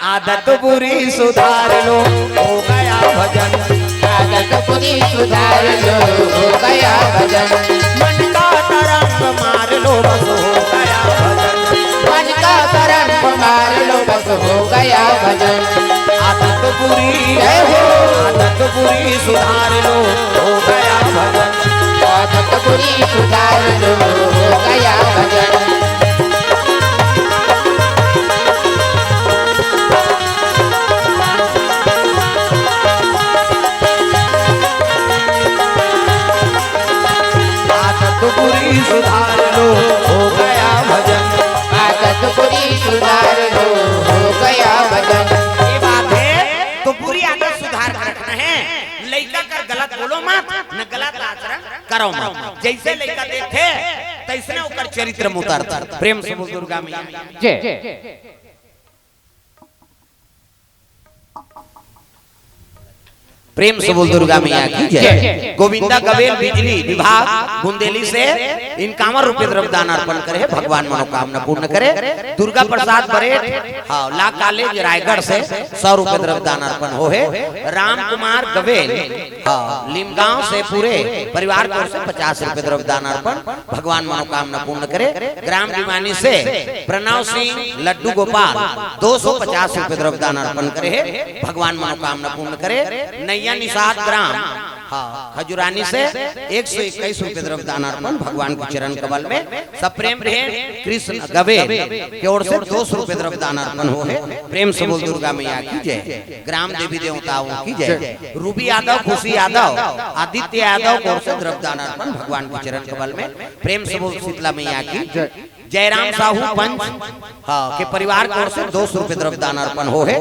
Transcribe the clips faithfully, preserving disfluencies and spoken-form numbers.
आदत बुरी सुधार लो, हो गया भजन। आदत बुरी सुधार लो, हो गया भजन। मन का तरंग मार लो, बस हो गया भजन। मन का तरंग मार लो, बस हो गया भजन। आदत बुरी, जय हो। आदत बुरी सुधार लो, हो गया भजन। आदत बुरी सुधार लो, हो गया भजन। आदत बुरी सुधार लो, हो गया भजन। आदत बुरी सुधार लो, हो गया भजन। ये बात है, तो बुरी आदत सुधार के रखना है। लइका कर गलत बोलो मत, न गलत आचरण करो मत। जैसे लइका देखथे, तैसने ओकर चरित्र में उतरथे। प्रेम से बोल दुर्गा मैया। जय। प्रेम से बोल दुर्गा मैया की जय। जय। गोविंदा गवेल बिजली विभाग बुंदेली से इनकावन रुपये द्रव्य दान अर्पण करे हे, भगवान मनोकामना पूर्ण करे। दुर्गा प्रसाद बरेठ, हाँ, लॉ कॉलेज रायगढ़ से सौ रुपये द्रव्य दान अर्पण हो हे। राम कुमार गवेल, हाँ, लिमगांव से पूरे परिवार की ओर से पचास रुपये द्रव्य दान अर्पण, भगवान मनोकामना पूर्ण करे। ग्राम दीवानी से प्रणव सिंह, लड्डू गोपाल, दो सौ पचास रुपये द्रव्य दान अर्पण करे हे, भगवान मनोकामना पूर्ण करे। नैया निषाद ग्राम, हाँ, खजुरानी से एक सौ इक्कीस रुपये द्रव्य दान अर्पण, भगवान के चरण कमल में। सप्रेम भेंट कृष्ण गवेल के ओर से दो सौ रुपये द्रव्य दान अर्पण हो हे। प्रेम से बोल दुर्गा मैया की जय। ग्राम देवी देवताओं की जय। रूबी यादव, खुशी यादव, आदित्य यादव की ओर से द्रव्य दान अर्पण, भगवान के चरण कमल में। प्रेम से बोल शीतला मैया की जय। जयराम साहू पंच, हाँ, के परिवार की ओर से दो सौ रुपये द्रव्य दान अर्पण हो हे।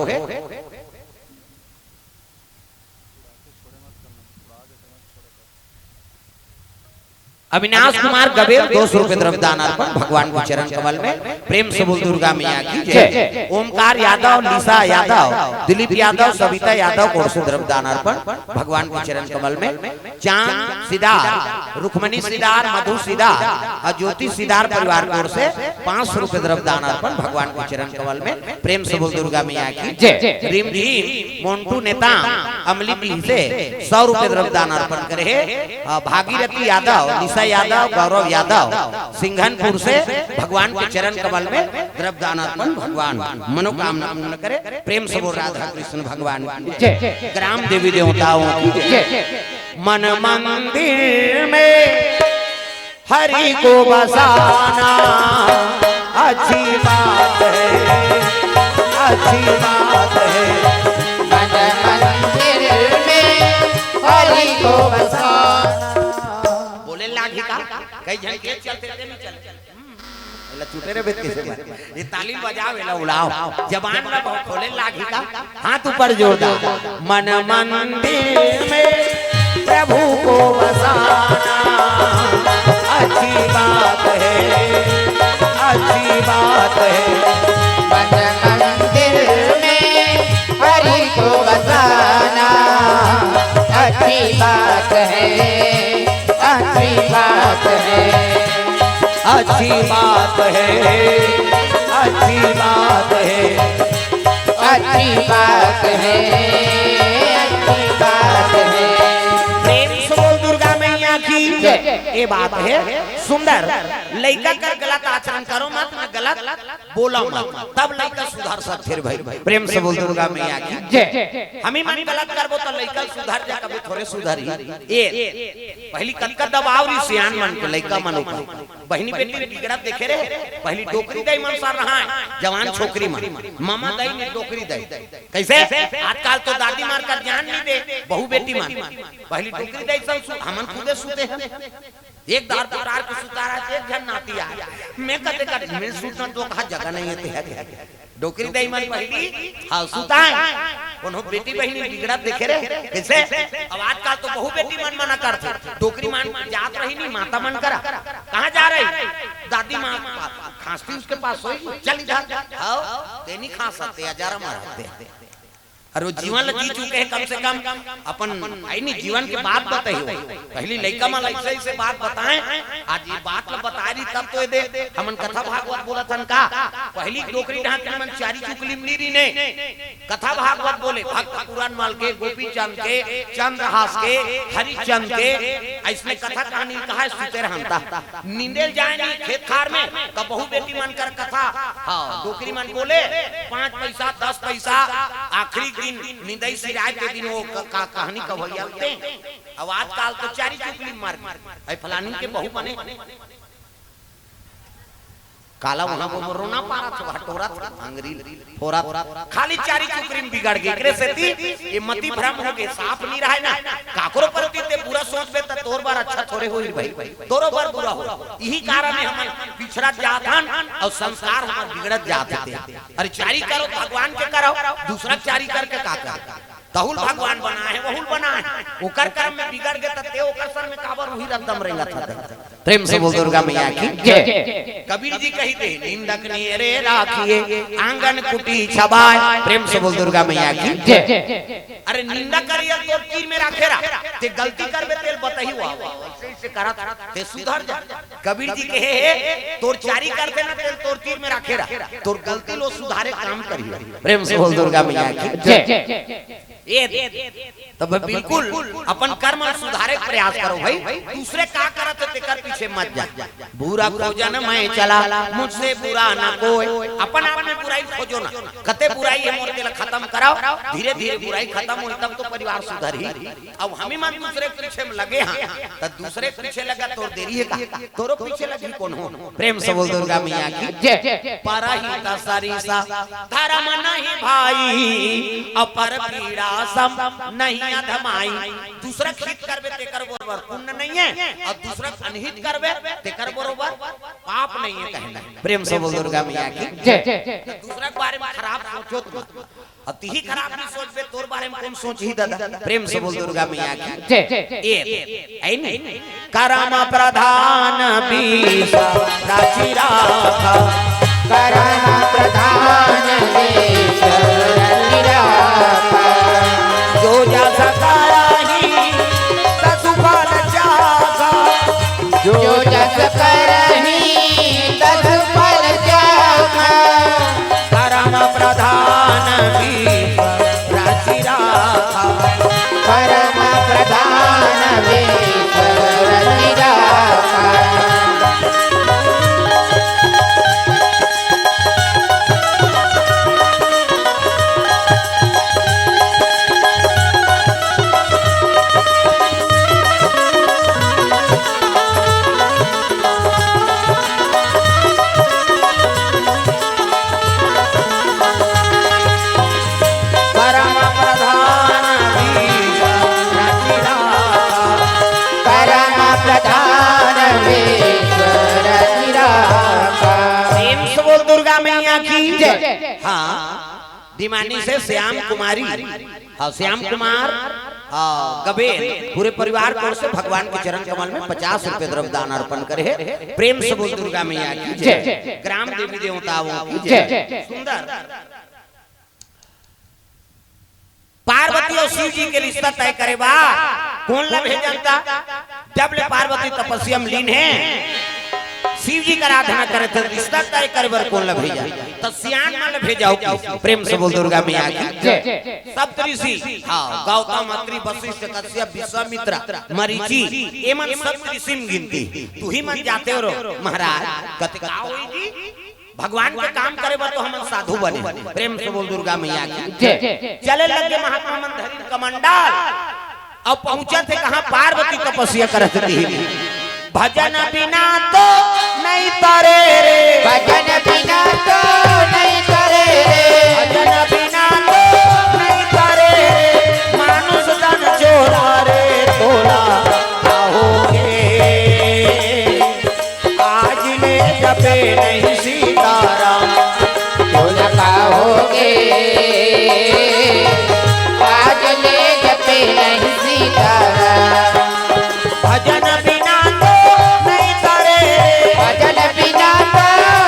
अविनाश कुमार गवेल दो सौ रुपये द्रव्य दान अर्पण, भगवान के चरण कमल में। प्रेम से बोल दुर्गा मैया की जय। जय। ओमकार यादव, लिसा यादव, दिलीप यादव, सविता यादव की ओर से द्रव्य दान अर्पण, भगवान के चरण कमल में। चांद सिदार, रुक्मणी सिदार, मधु सिदार और ज्योति सिदार परिवार की ओर से पाँच सौ रुपये द्रव्य दान अर्पण, भगवान के चरण कमल में। प्रेम से बोल दुर्गा मैया की जय। रिमझिम मोंटू नेताम अमली पीढ़ी से सौ रुपये द्रव्य दान अर्पण करे हे। अ, भागीरथी यादव, निशा यादव, गौरव यादव सिंघनपुर से भगवान के चरण कमल में द्रव्य दान अर्पण, भगवान मनोकामना पूर्ण करे। प्रेम से बोल राधा कृष्ण भगवान की जय। ग्राम देवी देवताओं की जय। जय। मन मंदिर में हरि को बसाना अच्छी बात है, अच्छी बात है। मन मंदिर में हरि को बसाना। बोले लागी का? कई झन के चलते ते नहीं चलते। एला चुटे रे बेत कैसे बात? ये ताली बजाओ, एला उड़ाओ। जबान ला बहुत खोले लागी का? हाथ ऊपर जोरदार। मन मंदिर में प्रभु को बसाना अच्छी बात है, अच्छी बात है। मन मंदिर में हरि को बसाना अच्छी बात है, अच्छी बात है। अच्छी बात है, अच्छी बात है। अच्छी बात है, अच्छी बात है। प्रेम से बोल दुर्गा मैया की जय। ये बात है सुंदर। लइका कर गलत आचरण करो मत, न गलत बोलो मत, तब लइका सुधर सकथे रे भाई। प्रेम से बोल दुर्गा मैया की जय। हम ही मन गलत करबो तो लइका सुधर जा, कभी थोड़े सुधरही। ए, पहली कतका दबाव रही सियान मन के लइका मन ऊपर। बहिनी बेटी बिगड़त देखे रे, पहली डोकरी दाई मन सर रहा है, जवान छोकरी मन, मामा दाई ने डोकरी दाई। कैसे? आजकल तो दादी मार कर ध्यान नहीं दे, बहू बेटी मन। पहली डोकरी दाई सन सु-, हमन खुदे सुते हैं। एक दार पुकार के सुता रहा, एक झन नाती आ। मैं कते कर, मैं सुतना तो कहा जगह नहीं है, ते है। डोकरी दाई मन पहली, हाँ, सुताए। कोनो बेटी बहिनी बिगड़त देखे रे, कैसे? अब आजकल तो बहू बेटी मन मना करथे। डोकरी मन जात रही नहीं, माता मन करा। कहाँ जा रही? दादी माँ, खांसती उसके पास सोई, चल इधर। हाँ, ते नहीं खा सकते, अजारा मारते। अरे वो जीवन ल जी चुके हे, कम से कम अपन आईनी जीवन के बात बताही हो। पहली लइका मन ल ऐसे ऐसे बात बताएं, आज ये बात ल बता रही तब तो ये दे हमन कथा भागवत बोलत हन का। पहली डोकरी ढांकनी मन चारी चुकली मिली रही ने, कथा भागवत बोले, भक्त पुराण मल के, गोपी चंद के, चंद्रहास के, हरिचंद के, ऐसने कथा कहानी कहा सुते रहन ता। निंदे ल जाए नहीं खेत खार में, कब बहू बेटी मन कर कथा, हाँ, डोकरी मन बोले, पाँच पैसा, दस पैसा, आखिरी दिन निंदई सिराय के दिन वो क-, का कहानी कब होई आते। अब आजकल तो चारी चुकली मार, ऐ फलानी के बहू बने। काला वहां वो रोना पारा था, वहां टोरा था, अंगरी फोरा था। खाली चारी चुकरी में बिगड़ गए। एकरे सेती ये मति भ्रम हो गए, साफ नहीं रहे ना। काकरो प्रति ते बुरा सोचबे त तोर बर अच्छा थोरे होई भाई, तोरो बर बुरा हो। यही कारण है हमन पिछड़त जात हन और संस्कार हमर बिगड़त जात हे। अरे चारी करो, भगवान के करो, दूसरा चारी करके का कर? तहुल भगवान बना है, वहुल बना है, ओकर कर्म में बिगड़ गए त ते ओकर सर में काबर उही रद्दम रेंगत हत। प्रेम से बोल दुर्गा मैया की जय। कबीर जी कही दे, निंदक नियरे राखिए, आंगन कुटी छबाय। प्रेम से बोल दुर्गा मैया की जय। अरे निंदा करिए तोर तीर में राखे रहा, ते गलती करबे तेल बताही हुआ, ऐसे ऐसे करत, ते सुधर जा। कबीर जी कहे हे, तोर चारी करते ना तेल तोर तीर में राखे रहा, तोर गलती लो सुधारे काम करिए। प्रेम से बोल दुर्गा मैया की जय। ये तब बिल्कुल अपन कर्म ल सुधारे के प्रयास करो भाई। दूसरे का करत हे तेकर पीछे मत जा। बुरा खोजन मैं चला, मुझसे बुरा ना कोई। अपन आप में बुराई खोजो ना, कते बुराई है मोर तेला खत्म कराओ। धीरे धीरे बुराई खत्म होई तब तो परिवार सुधरही। अब हमी मन दूसरे के पीछे में लगे हैं, त दूसरे के पीछे लगा तोर देरी है का? तोरो पीछे लगी कौन हो? प्रेम से बोल दुर्गा मैया की जय। परहित सरिसा धर्म नहीं भाई, अपर पीड़ा सम नहीं अधमाई। दूसरा के हित करबे तेकर बरोबर पुण्य नहीं है, और दूसरा के अनहित करबे तेकर बरोबर पाप नहीं है कहना। प्रेम से बोल दुर्गा मैया की जय। दूसरा के बारे में खराब सोचो तुम, अतिही खराब नहीं सोचबे, तोर बारे में कौन सोचही दादा? प्रेम से बोल दुर्गा मैया की जय। ए, ऐ नहीं। करम प्रधान बीस राखी राखा। करम प्रधान बीस राखी राखा। जो जस करही तसु फल चाखा। जो जस करही तसु फल चाखा। परम प्रधान विश्व रचि राखा। परम प्रधान विश्व रचि राखा। परम प्रधान विश्व रचि राखा। परम प्रधान विश्व रचि राखा। प्रेम से बोल दुर्गा मैया की जय। हाँ, दिमानी से श्याम कुमारी, हाँ, श्याम कुमार, हाँ, गबेल, पूरे परिवार की ओर से भगवान के चरण कमल में पचास रुपए द्रव्य दान अर्पण करे हे। प्रेम से बोल दुर्गा मैया की जय। ग्राम देवी देवताओं की जय। सुंदर। पार्वती और शिव जी के रिश्ता तय करे बा, कोन ला भेजन ता? जब ले पार्वती तपस्या में लीन हे, शिव जी का आराधना करे थे, रिश्ता तय करे बर कोन ला भेजा? त सियान मन ला भेजा हो कि? प्रेम से बोल दुर्गा मैया की जय। सप्त ऋषि, हाँ, गौतम, अत्रि, वशिष्ठ, कश्यप, विश्वामित्र, मरीचि, एमन सप्त ऋषि में गिनती। तू ही मन जाते हो रो महाराज, कति का होई जी? भगवान के काम करे बर तो हमन साधु बने। प्रेम से बोल दुर्गा मैया की जय। चले लगे महात्मा मन धरिन कमंडल, अब पहुंचत हे कहां? पार्वती तपस्या करत थी। भजन बिना तो नहीं तरे रे। भजन बिना तो नहीं तरे रे। भजन बिना तो नहीं तरे रे। मानुष तन चोला रे तोला कहोगे। आज ले जपे नहीं सीताराम। तोला कहोगे। आज ले जपे नहीं सीताराम। भजन बिना तो नहीं तरे रे। भजन बिना तो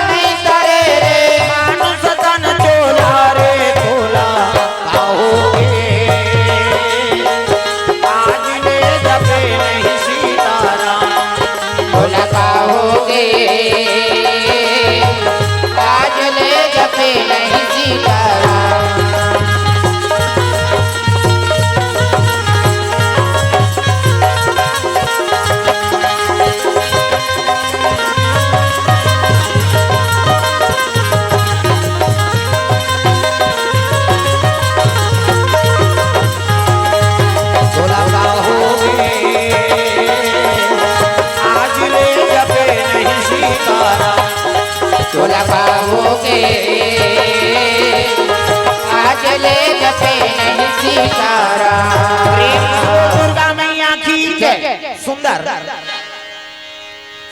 नहीं तरे रे। मानुष तन चोला रे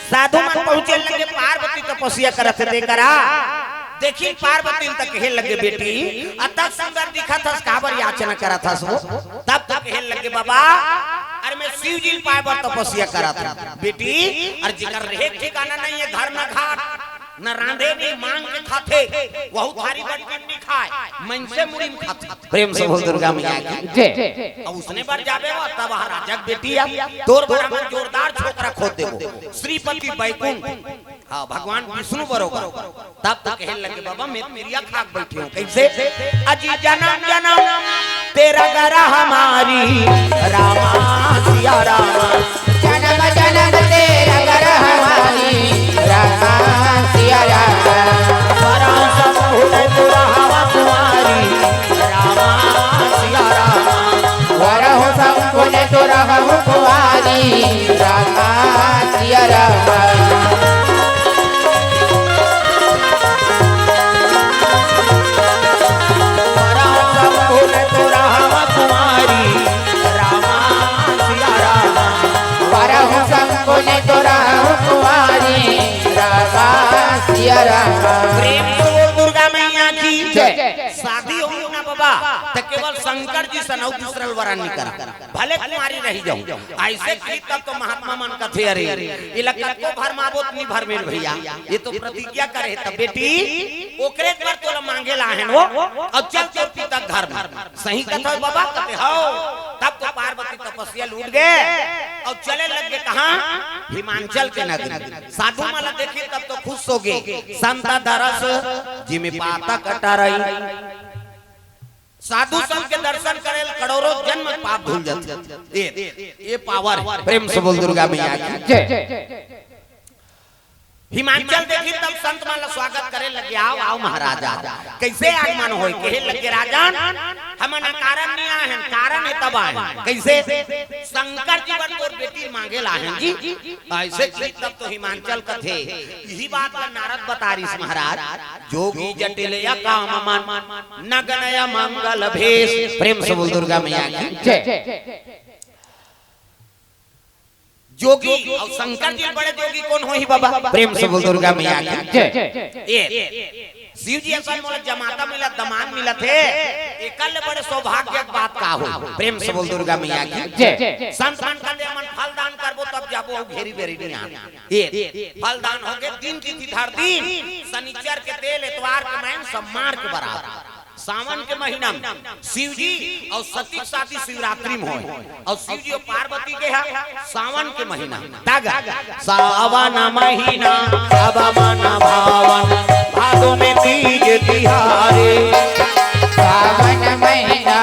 साधु मन पहुंचे लगे, पार्वती तपस्या करत हे, तेकरा देखिन पार्वती त कहे लगे, "बेटी, अतक सुंदर दिखत हस, काबर याचना करत हस वो?" तब तो कहे लगे, "बाबा, अरे मैं शिव जी ल पाए बर तपस्या करत हूं।" "बेटी, अरे जेकर रहे ठिकाना नहीं है, घर न घाट, न रांधे नहीं, मांग के खाथे, वहू थारी बटकिन नहीं खाए, मनसे मुड़ी में खाथे।" प्रेम से बोल दुर्गा मैया की। जय। अब उसने बर जाबे वो, तब हा राजा के बेटी, अब तोर बर हमन जोरदार छोकरा खोज देबो, श्रीपति बैकुंठ। हाँ, भगवान विष्णु बरोबर। तब तो कहे लगे, "बाबा, मैं पिरिया खाक बैठे हूँ।" कैसे? "अजी जन्म जन्म तेरा गरा हमारी, रामा सिया रामा।" जन्म जन्म तेरा गरा हमारी, रामा सिया रामा। वरहु संकुल तू रहवा कुंवारी, रामा सिया रामा। वरहु संकुल तू रहवा कुंवारी, रामा सिया रामा। वरहु संकुल तू रहवा कुंवारी, रामा सिया रामा। वरहु संकुल तू रहवा कुंवारी, रामा सिया रामा। प्रेम से बोल दुर्गा मैया की जय। शादी हो ना बाबा, तो केवल शंकर जी से नौ दूसरा वरन नहीं करा, भले कुंवारी रही जाऊं। ऐसे की तब तो महात्मा मन कथे, "अरे, ये लगा को भरमाबो त नहीं भरमेल भैया, ये तो प्रतिज्ञा करे।" तब बेटी, ओकरे पर तोला मांगे ला है वो, और चल चल पिता घर में। सही कथा बाबा कथे, "हौ।" तब तो पार्वती तपस्या लूट गए और चले लग गए कहाँ? हिमांचल के नगरी। साधु मन ला देखिन तब तो खुश हो गए। संत दरस जिमि पातक टरई। साधु संत के दर्शन करे ले करोड़ों जन्म पाप धुल जाथे। ये, ये पावर है। प्रेम से बोल दुर्गा मैया की। जय। हिमांचल देखिन तब संत मन ला स्वागत करे लगे, "आओ, आओ महाराज, आओ।" कैसे आगमन होय? कहे लगे, "राजन, हमन अकारण नहीं आए हैं, कारण है तब आए हैं।" कैसे? "शंकर जी बर तोर बेटी मांगे ला हैं जी।" ऐसे की तब तो हिमांचल कथे, यही बात ला नारद बता रहिस महाराज, "जोगी जटिल या काम मन, नगन या मंगल भेष।" प्रेम से बोल दुर्गा मैया की। जय। जोगी और शंकर जी बड़े जोगी कौन होही बाबा? प्रेम से बोल दुर्गा मैया की। जय। ये शिव जी असन मोला जमाता मिलत, दमाद मिलत हे, एकर ले बड़े सौभाग्य के बात का हो? प्रेम से बोल दुर्गा मैया की। जय। संत मन कहते, "हमन फल दान करबो तब जाबो, अउ घेरी बेरी नहीं आन।" ये फल दान हो गए, दिन तिथि धर दिन, शनिचर के तेल, एतवार के मैन, सब मार के बराबर। सावन के महीना में शिव जी और सती के शादी शिवरात्रि में होय, और शिव जी और पार्वती के है सावन के महीना में। तागा, सावन महीना अब मन भावन, भादो में तीज तिहारे। सावन महीना।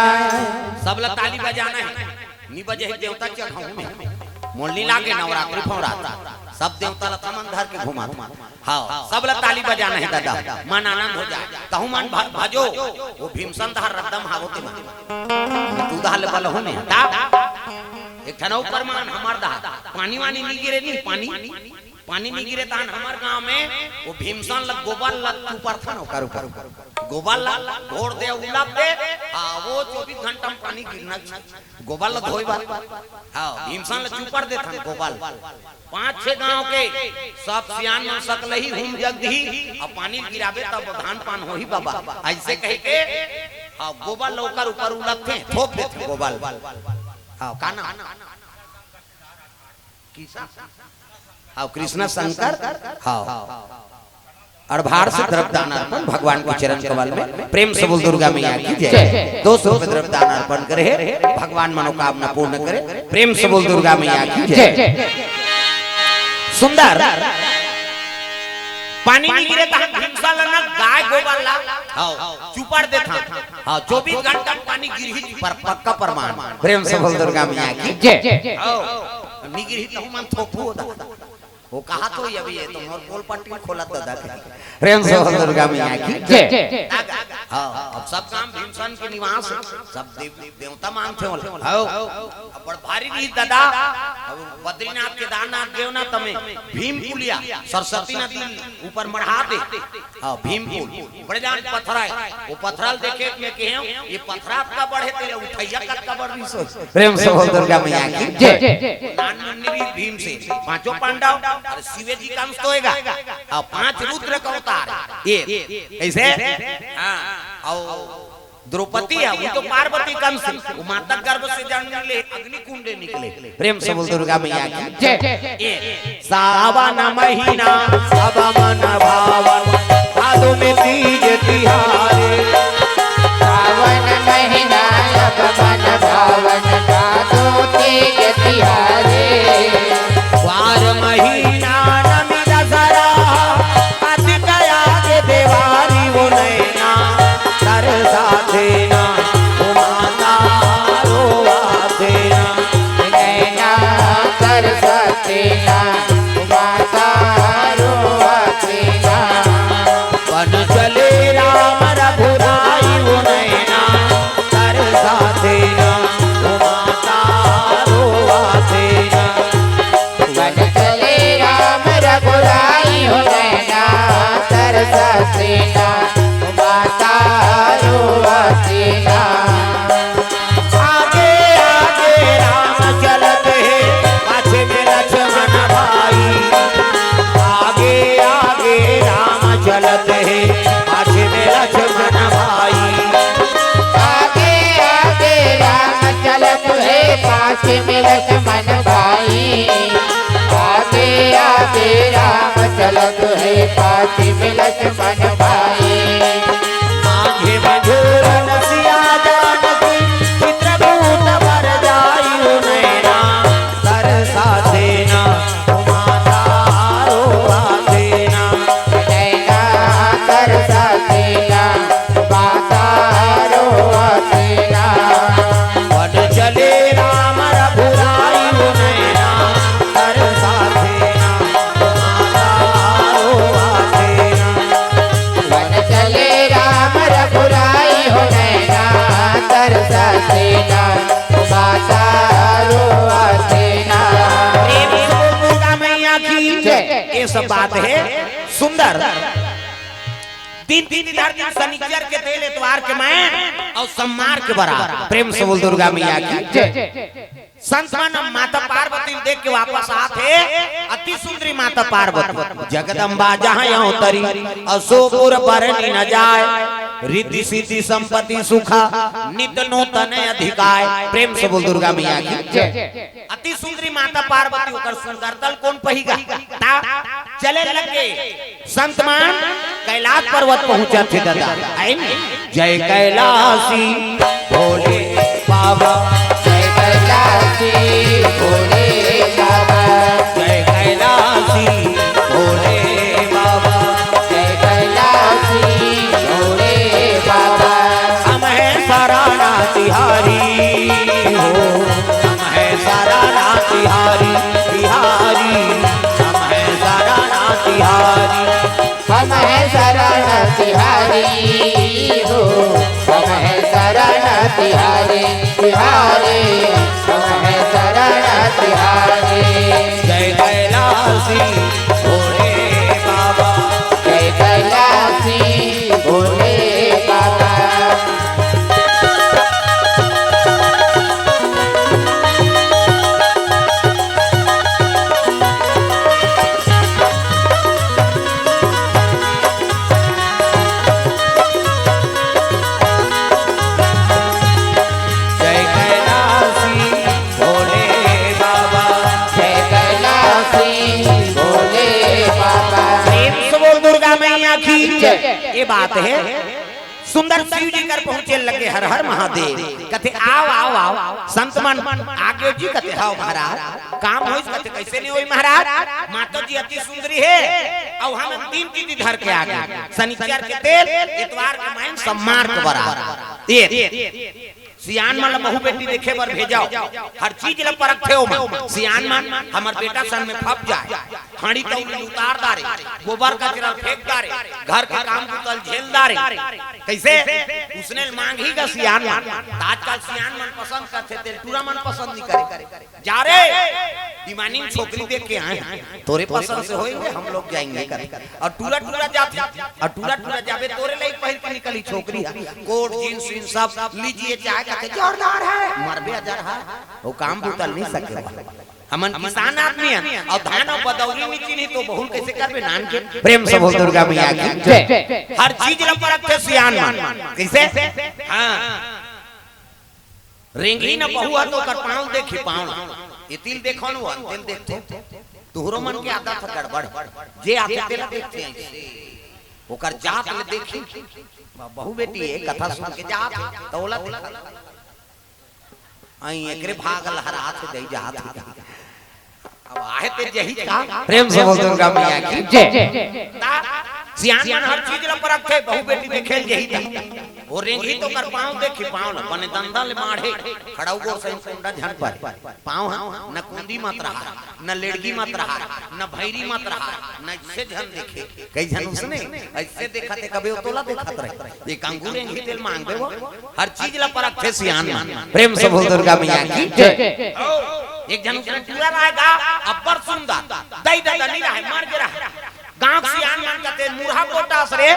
सब ला ताली बजाना है। नी बजे हे देवता चढ़ाऊं मैं। मोल नी लागे नवरात्रि फवरात। सब देवता ला थमन धर के घुमात। हाँ, सब ला ताली बजाना है दादा। मन आनंद हो जाए। तहु मन भ-, भजो। वो भीमसन दहा रद्दम हावो ते मन। तू दहा ले बल हो ने। ता? एक ठन अउ परमान हमर दहा। पानी वानी नी गिरे नी, पानी। पानी नी गिरे तहन हमर गांव में वो भीमसन ला गोबर ला तू परथन ओकर ऊपर। गोबर ला घोर दे, उलप दे। हाँ, वो चौबीस घंटा में पानी गिरना चाहिए। गोबर ल धोए बर। हाँ, भीमसन ल चुपर देथन गोबर। पांच छह गांव के सब सियान मन सकलही हुम जगदही, अउ पानी गिराबे तब धान पान होही बाबा। ऐसे कह के, हाँ, गोबर ल ओकर ऊपर उलकथे, थोप देथे गोबर। हाँ, का नाम? किसा? हाँ, कृष्णा शंकर। हाँ। अड़भार से द्रव्य दान अर्पण भगवान के चरण कमल में। प्रेम से बोल दुर्गा मैया की जय। जय। दो सौ रुपये द्रव्य दान अर्पण करे, भगवान मनोकामना पूर्ण करे। प्रेम से बोल दुर्गा मैया की जय। जय। सुंदर। पानी नहीं गिरे तहन भीमसा ला ना गाय गोबर ला। हाँ, चुपर देथन। हाँ, चौबीस घंटा पानी गिरही पर पक्का प्रमाण। प्रेम से बोल दुर्गा मैया की जय। हाँ, नहीं गिरही तो मन थोपू होता। वो कहा तो ये भी है, तो मोर पोल पट्टी खोलत दादा के। प्रेम से बोल दुर्गा मैया की जय। हाँ, अब सब काम भीमसेन के निवास है, सब देव देवता मानथे ओला। हाँ, अब बड़ भारी रही दादा। अब बद्रीनाथ केदारनाथ गयो ना तमे भीम पुलिया सरस्वती नदी ऊपर मढ़ा दे। हाँ, भीम पुल। बड़े जान पथरा है। वो पथरा ल देखे में कहे, ये पथरा अतका बड़ हे, तेला उठइया कतका बड़ रहिस होही। प्रेम से बोल दुर्गा मैया की जय। नान मुन्नी भी भीम से, पांचों पांडव और शिव जी का अंश तो होएगा। और पांच रुद्र का अवतार। ये कैसे? हाँ, और द्रौपदी है, वो तो पार्वती का अंश, वो माता गर्भ से जन्म ले, अग्नि कुंड निकले। प्रेम से बोल दुर्गा मैया की जय। ये सावन महीना सब मन भावन, भादो में तीज तिहारे। सावन महीना सब मन भावन, भादो तीज तिहारे। ग्वार महीना नमी दसरा, कार्तिक आगे देवारी वो नैना तरसा देना, वो माता रोवा देना। नैना तरसा देना, वो माता रोवा देना। बन चले राम रघुराई वो नैना तरसा देना, वो माता रोवा देना। बन चले राम रघुराई हो नैना तरसा देना, माता रोवा देना। आगे आगे राम चलत हे, पाछे में लक्ष्मण भाई। आगे आगे राम चलत हे, पाछे में लक्ष्मण भाई। आगे आगे राम चलत हे, पाछे में लक्ष्मण भाई। आगे आगे राम चलत हे, पाछे में लक्ष्मण भाई। मांझे मधुर रसिया जानकी, चित्रकूट पर जाई नैना तरसा देना, माता रोवा देना। नैना तरसा देना, माता रोवा देना। बन चले राम रघुराई वो नैना तरसा देना, माता रोवा देना। बन चले राम रघुराई हो नैना तरसा देना, माता रोवा देना। प्रेम से बोल दुर्गा मैया की जय। ये सब बात है सुंदर। दिन दिन इधर दिन शनिचर के तेल, एतवार के मैं और सोमवार के बरात। प्रेम से बोल दुर्गा मैया की जय। संत मन माता पार्वती ल देख के वापस आत हे, अति सुंदरी माता पार्वती। जगदम्बा जहाँ अवतरी, असो पुर बरनी न जाय। रिद्धि सिद्धि संपत्ति सुखा, नित नूतन अधिकाय। प्रेम से बोल दुर्गा मैया की जय। अति सुंदरी माता पार्वती, ओकर सुंदरता ल कोन पही गा? ता चले लगे। संत मन कैलाश पर्वत पहुंचत हे दादा, है नी? जय कैलाशी भोले बाबा। जय कैलाशी भोले बाबा। जय कैलाशी भोले बाबा। जय कैलाशी भोले बाबा। हम हैं शरणा तिहारी हो, हम हैं शरणा तिहारी, तिहारी। हम हैं शरणा तिहारी। हम हैं शरण तिहारी हो, हम हैं शरण तिहारी, तिहारी। हम हैं शरण तिहारी। जय कैलाशी भोले बाबा। जय कैलाशी भोले बाबा। जय कैलाशी भोले बाबा। जय कैलाशी भोले बाबा। प्रेम से बोल दुर्गा मैया की जय। ये बात है। सुंदर शिव जी कर पहुंचे लगे, हर हर महादेव। कथे, "आव, आव, आव।" संत मन आगे जी कथे, "हाव महाराज, काम होइस?" कथे, "कैसे नहीं होई महाराज? माता जी अति सुंदरी है, अउ हम तीन तिथि धर के आ गए, शनिचर के तेल, एतवार के मैन, सोमवार के बरात।" ये सियान मन ल बहू बेटी देखे बर भेजव, हर चीज ल परखथे ओमन। सियान मन हमर बेटा सन में फप जाय, हांड़ी तौली उतार डारे, गोबर कचरा फेंक डारे, घर के काम बुता ल झेल डारे। कइसे? उसने ल मांगही गा सियान मन। त आजकल सियान मन पसंद करथे, तेल टूरा मन पसंद नइ करे। जा रे, दिमानी में छोकरी देख के आए हैं, तोरे पसंद से होएंगे, हम लोग जाएंगे कर। अउ टूरा टूरा जाथे, अउ टूरा टूरा जाबे तोरे लाइक पहिर के निकली छोकरी ह, कोट जींस वींस सब लीजिए चाहे कथे जोरदार है, मरबे अजर है, वो काम बुता ल नइ सके। हमन किसान आदमी हन, अउ धान अउ बदौरी नइ चिन्ही त बहू ल कइसे करबे नान के। प्रेम से बोल दुर्गा मैया की जय। हर चीज ल परखथे सियान मन। कइसे? हाँ। रेंगही न बहू ह त ओकर पाँव ल देखही, पाँव ल। एती ल देखो न, वो अंते ल देखथो। तुहरो मन के आदत ह गड़बड़ हे। जे आथे तेला देखथे अइसे। ओकर जात ल देखही। बहू बेटी ए कथा सुन के जात हे, त ओला देखा। अई एकरे भाग लहरात हे, दई जात हे। अब आहे ते जही का। प्रेम से बोल दुर्गा मैया की जय। ता सियान मन हर चीज ल परखथे, बहू बेटी देखे ल जही ता। वो रेंगही त ओकर पाँव देखही, पाँव ल बने दंदा ले माढ़े, खड़ऊ गोड़ सही कुंडा झन परे। पाँव ह न कुंदी मत रहा, न लेड़गी मत रहा, न भैरी मत रहा, न अइसे झन देखे। कई झन उसने अइसे देखत हे, कबे वो तोला देखत रहे। एक अंगूर रेंगही तेल मांग दे वो। हर चीज ल परखथे सियान मन। प्रेम से बोल दुर्गा मैया की जय। एक झन उसने टूरा रहे गा, अब्बड़ सुंदर, दई ददा नइ रहे, मर गे रहे। गांव के सियान मन कथे, "मुरहा पोटास रे,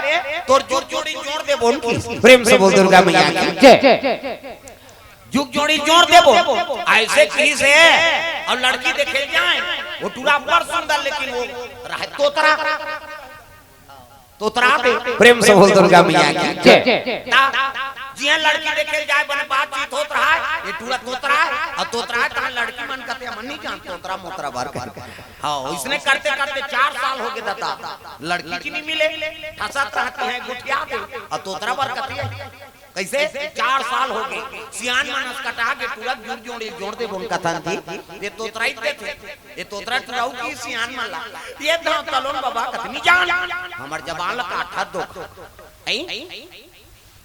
तोर जुग जोड़ी जोड़ देबो न" किहिस। प्रेम से बोल दुर्गा मैया की जय। जुग जोड़ी जोड़ देबो, अइसे किहिस हे। अउ लड़की देखे जाए, वो टूरा अब्बड़ सुंदर, लेकिन वो रहे तोतरा। तोतरा दे। प्रेम से बोल दुर्गा मैया की जय। ता, जिहां लड़की देखे जाए, बने बातचीत होत रहा, ये टूरा तोतरा हे, अउ तोतरा हे, तहां लड़की मन कथे, "हमन नइ जान, तोतरा मोतरा बर कर।" हाँ, इसने करते करते चार साल हो गे ददा, लड़की जी नइ मिले, ठसत रहती है, गोठिया दे, अउ तोतरा बर कथे। कइसे? चार साल हो गे, सियान मन अस कटा गे, टूरा जुग जोड़ी जोड़ देबो न कथन जी, ये तोतरा ही देथे। ये तोतरा टुराऊ किहिस सियान मन ला, ये धांव तलोन बबा कथे नइ जान, हमर जबान ला काटत दो। अई?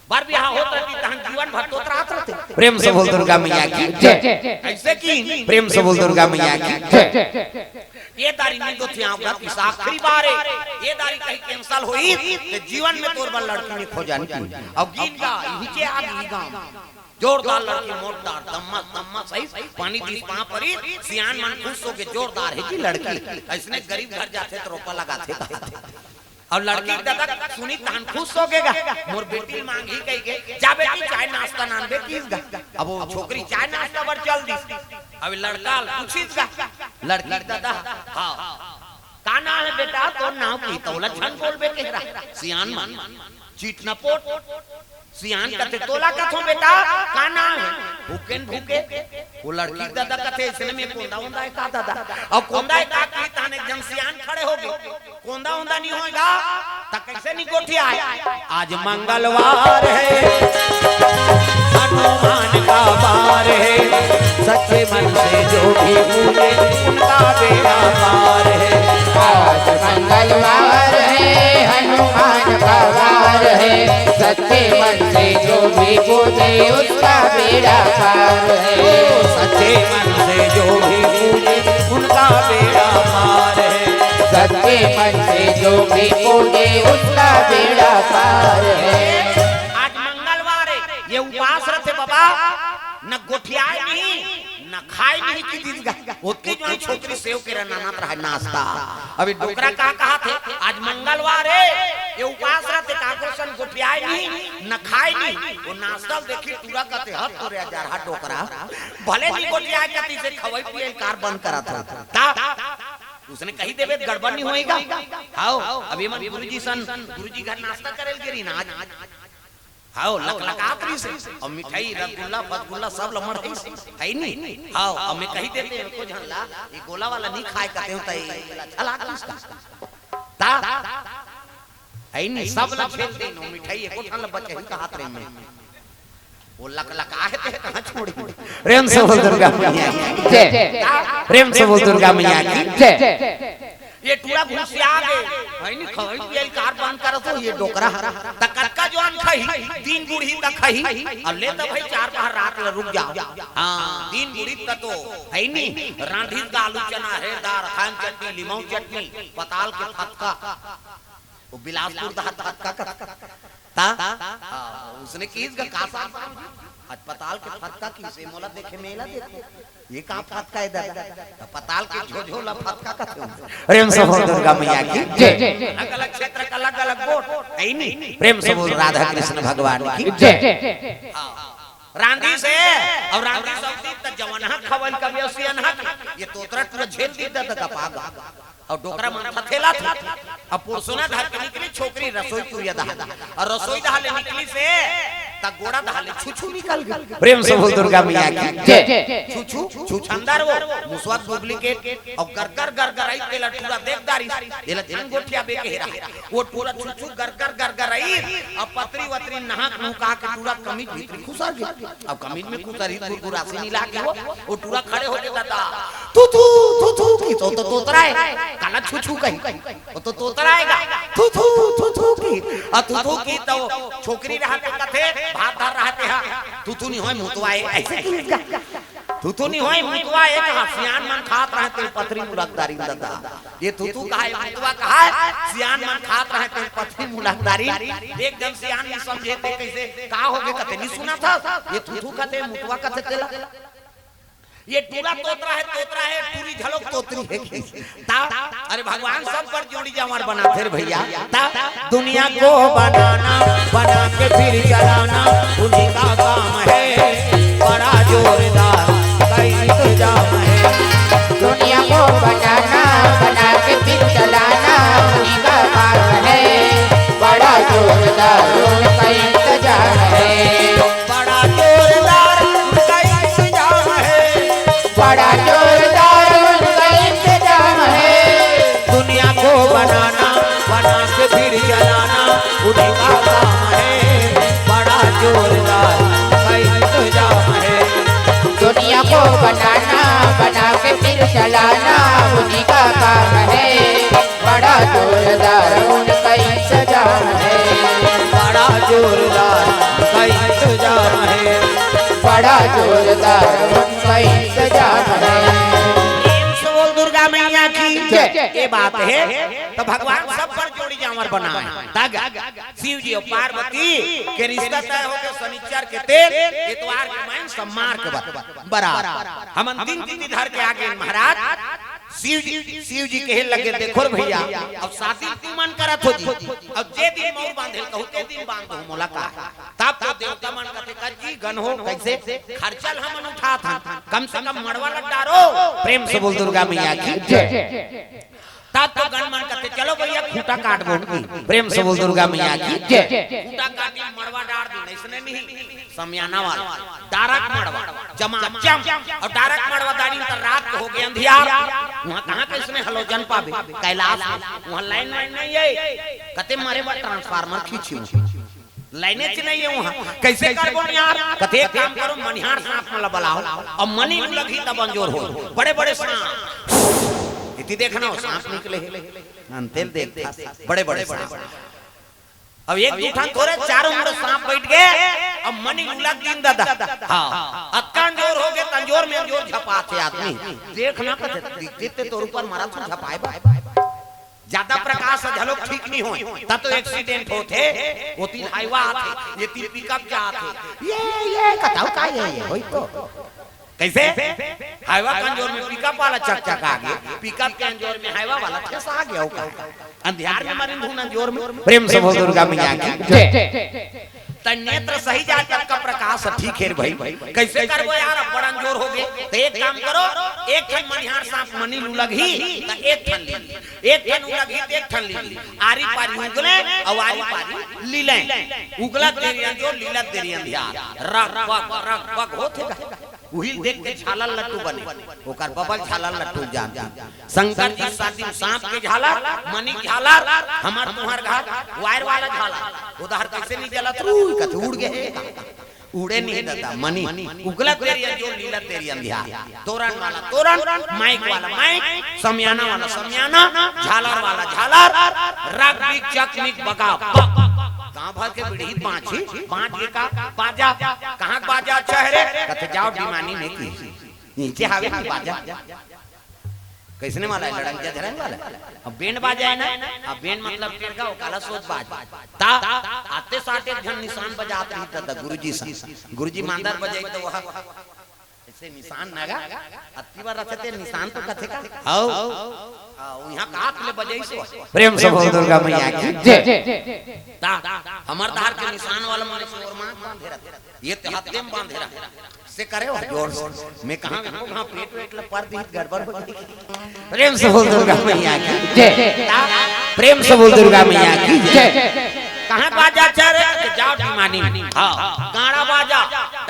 बर बिहाव होत रहितिस तहन जीवन भर तोतरात रहितेंव। प्रेम से बोल दुर्गा मैया की जय। अइसे कि प्रेम से बोल दुर्गा मैया की जय। ये दारी नइ गोठियाव गा किहिस आखिरी बार ए, ये दारी कहीं cancel होइस, त जीवन में तोर बर लड़की नइ खोजन किहिस। अउ गिन गा, इही चे आ गिन गा। जोरदार लड़की, मोटदार, दम्मा, दम्मा सही, पानी दिस पांव परिस, सियान मन खुश होके जोरदार हे जी लड़की। अइसने गरीब घर जाथे त रोपा लगाथे। अउ लड़की के ददा सुनिस तहन खुश होगे गा, मोर बेटी ल मांगही कहिके, जा बेटी चाय नाश्ता नानबे किहिस गा। अब वो छोकरी चाय नाश्ता बर चल दिस। अब लड़का ल पूछिस गा, लड़की के ददा, हाँ, का नांव हे बेटा, तोर नांव किहिस, त ओला झन बोलबे कहे रहा। सियान मन, चिटनपोट, सियान कथे, "तोला कथों बेटा, का नांव हे?" "भूकेन भूके।" वो लड़की के ददा कथे, "अइसने में कोंदा ओंदा हे का ददा?" अउ कोंदा हे का किहिस, तहन एक झन सियान खड़े होगे। कोंदा ओंदा नइ होय गा, त कइसे नइ गोठियाय? आज मंगलवार है, हनुमान का वार है, सच्चे मन से जो भी पूजे, उनका बेड़ा पार है। आज मंगलवार है, हनुमान का वार है, सच्चे मन से जो भी पूजे, उसका बेड़ा पार है। ओ, सच्चे मन से जो भी पूजे, उनका बेड़ा पार है। सच्चे मन से जो भी पूजे, उसका बेड़ा पार है। आज मंगलवार हे, ये उपास रथे बबा, न गोठियाय नहीं, न खाय नहीं किहिस गा। ओतके जोनी छोकरी सेव केरा नानत रहय नाश्ता। अभी डोकरा का कहत हे, आज मंगलवार हे, ये उपास रथे, काकरो सन गोठियाय नहीं, न खाय नहीं। वो नाश्ता ल देखिस टूरा कथे, "हत तोरे अजरहा डोकरा, भले नइ गोठियाय कहितिस, खवई पियई ल कार बंद करत हस।" ता उसने कहि देबे त गड़बड़ नइ होय गा। हव, अभी मन गुरुजी सन, गुरुजी घर नाश्ता करे ल गे रहिन आज। हव, लकलकात रहिस हे। अउ मिठाई, रसगुल्ला, फसगुल्ला सब ल मढ़ाइस हे। हइ नी? हव, अउ मैं कहि देतेंव एको झन ला, "ये गोला वाला नइ खाय," कहितेंव त ये अच्छा लागतिस का? ता? हइ नी? सब ल झेल देन, वो मिठाई एको ठन ल बचाही कहत रहेंव मैं। वो लकलकाहे ते कहाँ छोड़ी? प्रेम से बोल दुर्गा मैया की जय। प्रेम से बोल दुर्गा मैया की जय। ये टूरा घुसिया गे, है नी, खवई पियल कार बंद करत हो, ये डोकरा ह। त कतका जोन खही, दिन बुढ़ी त खही। अब ले त भाई, चार पहर रात ल रुक जाओ। हाँ, दिन बुढ़ी त तो, है नी, रांधी का आलू चना, हेरदार, खान चटनी, लिमाऊ चटनी, पताल के फतका। वो बिलासपुर दार फतका का। ता? हाँ, उसने किहिस गा का साहब? अस्पताल के फतका किसे मोला देखे मेला देखो। ये का फतका है दादा? अस्पताल के झोझो ला फतका कथे। प्रेम से बोल दुर्गा मैया की जय। अलग-अलग क्षेत्र का अलग-अलग बोल। है नी? प्रेम से बोल राधा कृष्ण भगवान की जय। हाँ। रांधी से, और रांधी सब दिन तक जवन हा खवन कभी असियन हा। ये तोतरा टूरा झेल दी दादा का पागा। और डोकरा मन थथेला था। अब पुरसुना धर के निकली छोकरी रसोई कुरिया दहा। और रसोई दहा ले निकली से, त गोड़ा दहा ले छुछू निकल गई। प्रेम से बोल दुर्गा मैया की जय। छुछू, छुछंदर वो, मुसवा डुप्लीकेट, और गरगर गरगर आई तेला टूरा देख दारी, तेला ध्यान गोठिया बे के रहा। वो टूरा छुछू गरगर गरगर आई, अब पतरी वतरी नहाक मुका के टूरा कमीज भीतरी खुसर गई। अब कमीज में कुतरी गुरगुरासी मिला के वो, वो टूरा खड़े होके दादा, "थू थू, थू थू" की, तो, तो तोतरा है, काला छू छू कही, वो तो तोतरा आएगा, "थू थू, थू थू" की, और थू थू की तो छोकरी रहते कथे, भात धर रहते हैं, "थू थू नहीं होय, मुतवा है", ऐसे की इसका। थुथु नहीं होय, मुतवा एक हा, सियान मन खात रहे तेल पथरी मुलकदारी दादा। ये थुथु कहा है, मुतवा कहा है, सियान मन खात रहे तेल पथरी मुलकदारी। एक जन सियान नहीं समझे ते कैसे, का हो गए कथे नहीं सुना था, ये थुथु कथे, मुतवा कथे तेला। ये टूरा तोतरा है, तोतरा है, टूरी झलक तोतरी है की। ता, अरे भगवान सब पर जोड़ी जावर बनाथे रे भैया। ता, दुनिया को बनाना, बना के फिर चलाना, उन्हीं का काम है, बड़ा जोरदार का इंतजाम है। दुनिया को बनाना, बना के फिर चलाना, उन्हीं का काम है, बड़ा जोरदार उनका इंतजाम है। बड़ा जोरदार उनका इंतजाम है। बड़ा जोरदार उनका इंतजाम है। दुनिया को बनाना, बना के फिर जलाना, उन्हीं का काम है। बड़ा जोरदार उनका इंतजाम है। दुनिया को बनाना, बना के फिर जलाना, उन्हीं का काम है। बड़ा जोरदार उनका इंतजाम है। बड़ा जोरदार उनका इंतजाम है। बड़ा जोरदार उनका इंतजाम है। प्रेम से बोल दुर्गा मैया की जय। ये बात है, तो भगवान सब पर जोड़ी जावर बनाए। तग शिव जी और पार्वती के रिश्ता तय हो गए शनिचर के तेल, इतवार के मैं सम्मार के बर-, बरात। हम दिन तिथि धर के आगे महाराज। शिव जी, शिव जी कहे लगे, "देखो रे भैया, अब शादी तू मन करत हो जी, अब जे दिन मौर बांधे कहू ते दिन बांध दो मोला का।" तब तो देवता मन कथे, "कर जी गन हो, कैसे खर्चा ल हमन उठात हन, कम से कम मड़वा ल डारो।" प्रेम से बोल दुर्गा मैया की जय। तब तो गन मन कथे, "चलो भैया खूंटा काट बोल की।" प्रेम से बोल दुर्गा मैया की जय। खूंटा काटी मड़वा डार दो, ऐसने नहीं। समियाना वाला, डारक मड़वा, जमाजम, और डारक मड़वा दारी त रात हो गए अंधियार, वहाँ कहाँ कैसने हलोजन पाबे, कैलाश में, वहाँ लाइन वाइन नहीं है, कते मरे बा ट्रांसफार्मर खींची, लाइने च नहीं है वहाँ, कैसे करबो यार, कते एक काम करो, मनिहार सांप मन ला बलाओ, और मनी लगही तब अंजोर हो, बड़े बड़े सांप, इति देखना हो सांप निकले, अंतेल देखता, बड़े बड़े सांप। अब एक दू ठन थोरे, चारों मुड़े सांप बैठ गए। अब मनी उलग दिन दादा। हाँ, अतका अंजोर हो गए, तंजोर में अंजोर झपाथे आदमी। देख ना कथे, दिखते तोर ऊपर मरा था झपाए बा। ज्यादा प्रकाश से झलक ठीक नहीं होय, तब तो एक्सीडेंट होथे। वो तीन हाईवा आथे, ये तीन पिकअप जाथे। ये, ये बताओ का ये, ये होई तो। कैसे? हाईवा के अंजोर में पिकअप वाला चकचका गे, पिकअप के अंजोर में हाईवा वाला ठेसा गे, ओका अंधियार में मरिन धुन अंजोर में। प्रेम से बोल दुर्गा मैया की जय। त नेत्र सही जात का प्रकाश ठीक है भाई। कैसे करबो यार, अब बड़ा अंजोर हो गए। तो एक काम करो, एक ठन मनिहार सांप मनी लू लगही, त एक ठन ले ली। एक ठन उलगही त एक ठन ले ली। आरी पारी उगले, और आरी पारी लीले। उगला देरी अंजोर, लीला देरी अंधियार। रग पग, रग पग होथे गा। उहिल देख के झालर लट्टू बने, ओकर बबल झालर लट्टू जान। शंकर जी शादी में सांप के झालर, मनी झालर, हमर तुहर घर वायर वाला झालर। उधार कैसे नहीं जलत रू, कथे उड़ गए। उड़े नहीं दादा मनी, उगला तेरी अंजोर, लीला तेरी अंधियार। तोरण वाला तोरण, माइक वाला माइक, समियाना वाला समियाना, झालर वाला झालर, रग बिक चक मिक बगा बक। गांव भर के बिड़ही बांची, बांच के का बाजा, कहाँ के बाजा अच्छा है रे? कथे जाओ डिमानी में की, नीचे हावे की बाजा। कैसने वाला है? लड़ंगिया झरंग वाला। अब बैंड बाजा है ना, अब बैंड मतलब टेढ़ा, वो काला सोच बाज। ता आते साथ एक झन निशान बजात रही दादा गुरुजी सा। गुरुजी मांदर बजाई तो वह ऐसे निशान नगा, अत्ती बार रखते निशान तो कथे का? हाउ। हाँ, यहाँ का हाथ ले बजाई सो। प्रेम से बोल दुर्गा मैया की जय। ता हमर धार के निशान वाला मारे शोर मार बांधे रहते, ये ते हत्ते में बांधे रहते। से करे हो जोर से। मैं कहाँ, मैं कहाँ पेट वेट ल पर दी, गड़बड़ हो गई। प्रेम से बोल दुर्गा मैया की जय। प्रेम से बोल दुर्गा मैया की जय। कहाँ बाजा चल रहे? तो जाओ डिमानी। हाँ। गाड़ा बाजा,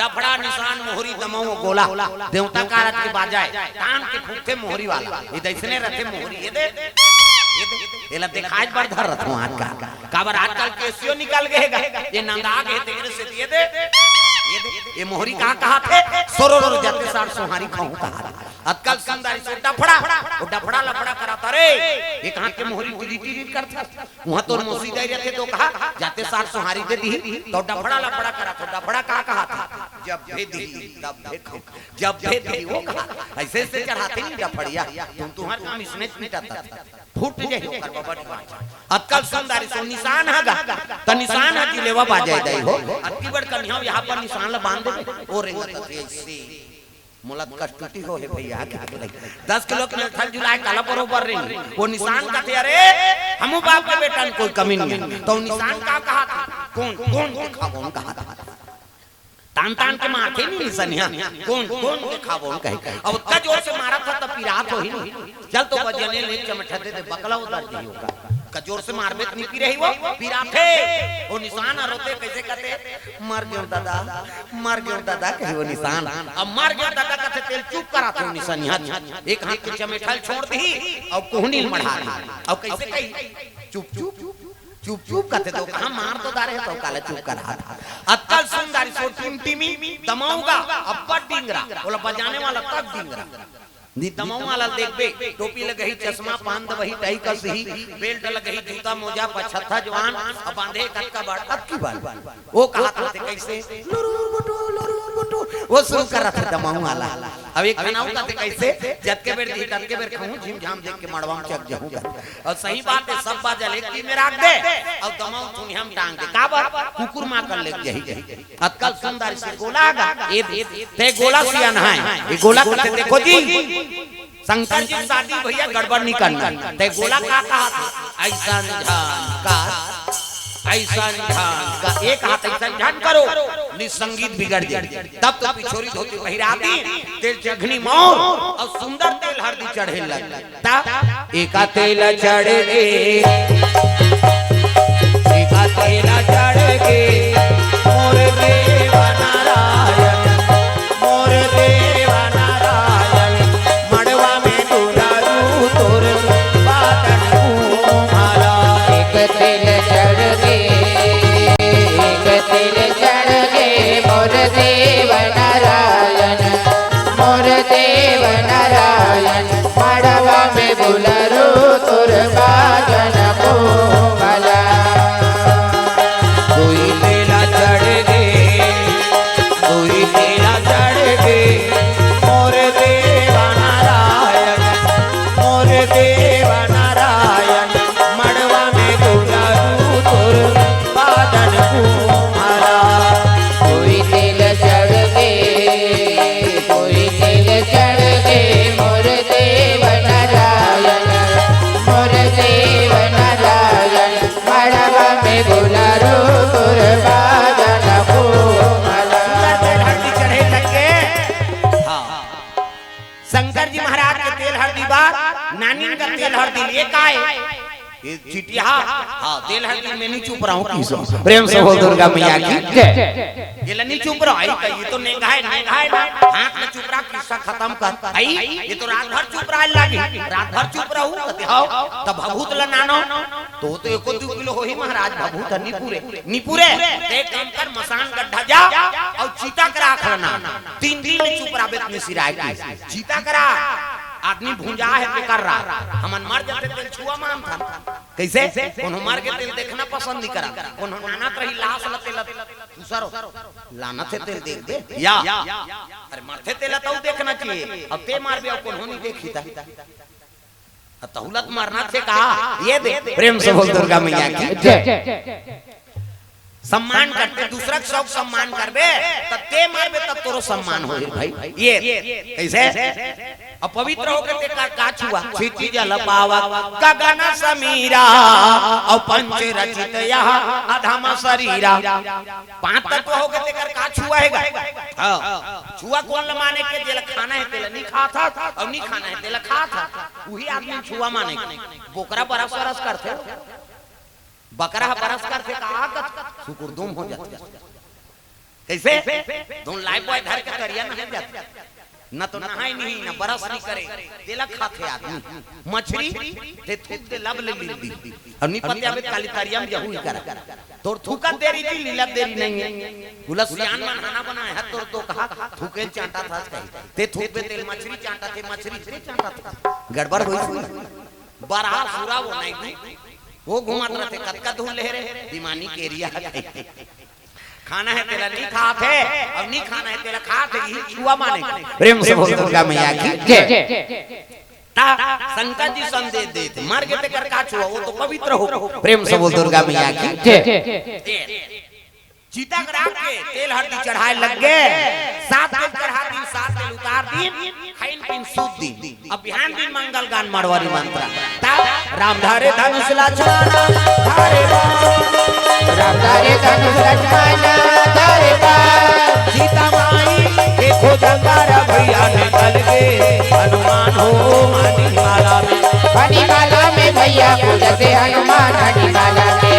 डफड़ा, निशान, मोहरी, दमऊ, गोला, देवता कारज के बाजा है। तान के फूकते मोहरी वाला, ये दैसने रहते मोहरी, ये दे, ये दे, ये ला दिखाए बर धर रहा हूँ आज का। काबर आजकल केसियो निकल गए गा, ये नंदा गए तेरे से ये दे, ये दे, ये मोहरी कहाँ कहा थे? सोरो रो जाते सार सोहारी खाऊं कहा था। अतकल सुंदर से डफड़ा, वो डफड़ा लफड़ा करा था रे। एक हाथ के मोहरी टिरी टिरी करता। वहां तोर मौसी जाई रहते तो कहा, जाते सार सोहारी दे दी, तो डफड़ा लफड़ा करा था। डफड़ा का कहा था? जब भे दी, तब भे खाऊं। जब भे दी, वो कहा, ऐसे ऐसे चढ़ाते नहीं डफड़िया। तुम तुम्हारे काम इसने पीटा था। फूट जाए ओकर बबट बाँच। अतकल सुंदर सो निशान ह गा, त निशान ह जिलेवा बाजे दई हो। अतकी बड़ कन्हैया यहाँ पर निशान ला बांध दे, ओ रेंगत रथे ऐसे। मोला कष्टुटी हो हे भैया, दस किलो के मेल थल जुलाए काला बरोबर रेंग। वो निशान कथे, अरे, हमू बाप के बेटा में कोई कमी नहीं है। तो निशान का कहा था? कौन, कौन दिखावो, कहा था? तान तान के मारथे नहीं निसनिया, कौन, कौन दिखावो, कहे। अब ओतका जोर से मारत था, तब पिरात होही नहीं। चल तो बजने ले चमठा दे दे, बकला उतर जाही ओका। का जोर से मारबे त नहीं पिरही वो, पिराथे। वो निशान ह रोते कैसे कहते, "मर गयो दादा, मर गयो दादा," कही वो निशान। अब "मर गयो दादा" कहते तेल चुप करा थे निशान यहाँ। एक हाथ के चमेठल छोड़ दी, अब कोहनी मढ़ा दी। अब कैसे कही, "चुप, चुप, चुप, चुप," कहते तो कहा, "मार तो डारे है, तो काला चुप करा।" अतकल सुंदर सो टिमटिमी दमाऊंगा, अब्बड़ डिंगरा, बोला बजाने वाला तब डिंगरा। नी दमऊ वाला देखबे, टोपी लगही, चश्मा, पान दबही, टाई कस ही, बेल्ट लगही, जूता, मोजा, पछत्था, जवान, अब बांधे कतका बड़, अतकी बड़। वो कहा था ते कैसे? लुरु बुटु, लुरु बुटु। वो शुरू कर रहा था दमऊ वाला। अब एक खनाऊ का ते कैसे? जतके बेर दी, ततके बेर खाऊं, झिम झाम देख के मड़वा में चक जाऊं। और सही बात है, सब बाजा लेके में राख दे, और दमऊ थुनिया में टांग दे। काबर? कुकुर माँ कर लेके जाही। अतकल सुंदर से गोला गा, ए दे, ते गोला सियान है, ये गोला कथे देखो जी, शंकर जी शादी भैया गड़बड़ नहीं करना, ते गोला का कहा था? ऐसा झान का, ऐसा झान का, एक हाथ ऐसा झान करो, नि संगीत बिगड़ जाए, तब तो पिछोरी धोती पहिरा दी, तेल चघनी मौर और सुंदर तेल हरदी चढ़े लग। ता एका तेल चढ़ गे, एका तेल चढ़ गे, मोर देव नारायण, मोर देव नारायण, मड़वा में दुलारू तोर बादन घूमला। एक तेल चढ़ गे, एक तेल चढ़ गे, मोर देव नारायण, मोर देव नारायण, मड़वा में बुलरू तोर बाजन कोमला। कोई तेला चढ़ गे, कोई तेला चढ़ गे, मोर देव नारायण, मोर देव नारायण, मड़वा में बुलरू तोर बादन कुमारा। कोई तेल चढ़ गे, कोई तेल चढ़ गे, मोर देव नारायण, मोर देव नारायण, मड़वा में बुलरू तोर बादन कुमारा। तेल हरदी चढ़े लग गे। हाँ। शंकर जी महाराज के तेल हरदी बा, नानी का तेल हरदी लिए काय? ये चिटिया, हाँ, तेल हर दिन में नहीं चुप रहा हूँ, किसो। प्रेम से बोल दुर्गा मैया की जय। ये ले नहीं चुप रहा, ये तो, ये तो नेंगा है, नेंगा है ना। हाथ में चुप रहा, किस्सा खत्म कर। आई, ये तो रात भर चुप रहा लागी, रात भर चुप रहू, कहते हो, तब भभूत ला नानो, तो, तो एको दू किलो होही महाराज, भभूत नहीं पूरे, नहीं पूरे। ते काम कर, मसान गड्ढा जा, और चीता करा खाना, तीन दिन में चुप रहा, बेत में सिराय की, चीता करा, आदमी भुंजा है, बेकार रहा, हमन मर जाते, तेल छुआ मान था। कइसे? कोनो मर के तेल देखना पसंद नहीं करा। कोनो नानत रही लाश ल तेल, दूसर लानत हे तेल देख दे। या। अरे मरथे तेला तऊ देखना चाहिए। अब ते मार भी, अब कोनो नहीं देखी ता। अब तहुलत मरना थे कहा? ये दे। प्रेम से बोल दुर्गा मैया की जय। सम्मान करते, दूसरा के शौक सम्मान करबे, तब ते मारबे, तब तोरो सम्मान होही भाई। ये कइसे? अपवित्र होके ते का, का छुआ? क्षिति जल पावक गगन समीरा, और पंच रचित यह अधम शरीरा। पांच तत्व होके तेकर का छुआ हे गा? हाँ। छुआ कोन ल माने के, जेला खाना हे तेला नहीं खात हस, और नहीं खाना हे तेला खात हस। उही आदमी छुआ माने के। बोकरा बरस बरस करथे, बकरा ह बरस करथे का, आकत सुकुरदुम हो जाथे। कइसे? धुन लाइफबॉय धर के तरिया नहाय जाथे। न तो नहाय नहीं, न बरस नहीं करे। तेला खाथे आदमी। मछरी, ते थूक दे, लब ले लील दी। अउ नी पते आबे काली तरिया में जहू ही करा। तोर थूकत देरी जी, लीलत देरी नहीं है। उला सियान मन हना बनाए है, तोर तो कहा, थूकेल चांटा था कही। ते थूक दे तेल मछरी चांटा थे, मछरी ते चांटा था। गड़बड़ होई सुन। बरहा सुरा वो नहीं, वो घुमात रहते, कतका धुन ले रे, दिमानी के एरिया है। खाना हे तेला नहीं खात हे, अउ नहीं खाना हे तेला खात हे, यही छुआ माने। प्रेम से बोल दुर्गा मैया की जय। ता शंकर जी संदेश देत, मर गे तेकर का छुआ, वो तो पवित्र हो। प्रेम से बोल दुर्गा मैया की जय। चिता के राख के तेल हरदी चढ़ाए लग गे, सात तेल चढ़ा दिन, सात तेल उतार दिन, खैन पिन सूत दिन। अब बिहान दिन मंगल गान मड़वारी मंत्र। तब राम धारे धनुष लक्ष्मण धारे बाण। राम धारे धनुष लक्ष्मण धारे बाण। सीता माई के खोजंगारा भैया निकल गे। हनुमान हो मणिमाला में। मणिमाला में भैया खोजथे हनुमान मणिमाला में।